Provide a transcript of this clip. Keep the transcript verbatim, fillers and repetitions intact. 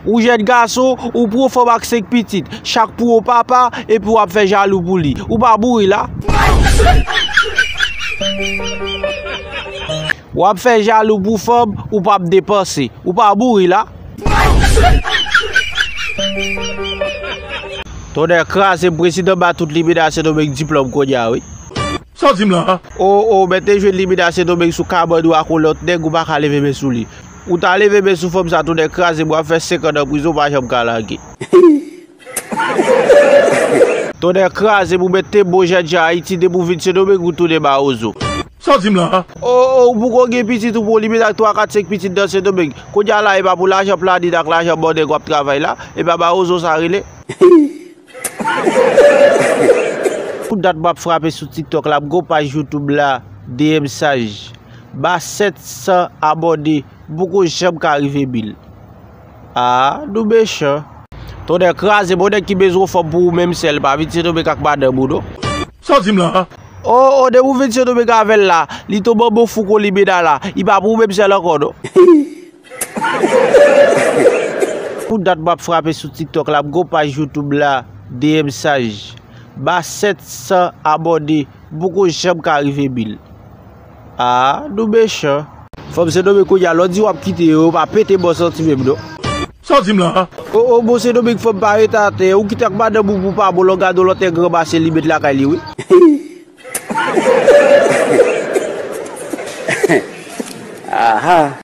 Ou jèn gason, ou pran fanm ak senk pitit, chak pou yon papa, epi w ap fè jalou pou li. Ou pa bouri la? W ap fè jalou pou fanm, ou p ap depanse. Ou pa bouri la? Tonnè kraze m, prezidan ba tout limena Sendomeng diplòm kounye a, wi. Sa w di m la? O, o, mèt te jwenn limena Sendomeng sou kabann ou ak yon lòt nèg, ou pa ka leve men sou li. Ou ta leve men sou fanm sa, tonnè kraze m, w ap fè senk an nan prizon, ou pa janm ka lage. Tonnè kraze m, ou mèt te bon jènjan Ayiti, depi w vin Sendomeng, ou tounen mawozo. Sa w di m la? O, o, ou poko gen pitit, ou poko limena twa, kat, senk pitit nan Sendomeng. Kounye a la, e pa pou lajan planning ak lajan bò nèg w ap travay la, e pa mawozo sa rele? Pou dat m ap frape sou TikTok la, m gon paj YouTube la, D M Saj. Ba sèt san abòne, m poko janm ka rive mil. A, nou mechan. Tonnè kraze, bon nèg ki bezwen fanm pou ou menm sèl, pa vin Sendomeng ak madanm ou non. Sa w di m la? O, o, depi w vin Sendomeng avè l la, li tonbe anba fou kon limena la, li pa pou ou menm sèl ankò non. Pou dat m ap frape sou TikTok la, m gon paj YouTube la, D M Saj. Ba sèt san abòne, m poko janm ka rive mil. A, nou mechan. Fanm Sendomeng kounye a, lè w di w ap kite yo, yo pa pete bò santi menm non. Sa w di m la? O, o, bon Sendomeng fanm pa rete atè, ou kite ak madanm ou pou pa bon, lè w gade yon lòt nèg ranmase li met lakay li wi. Aha.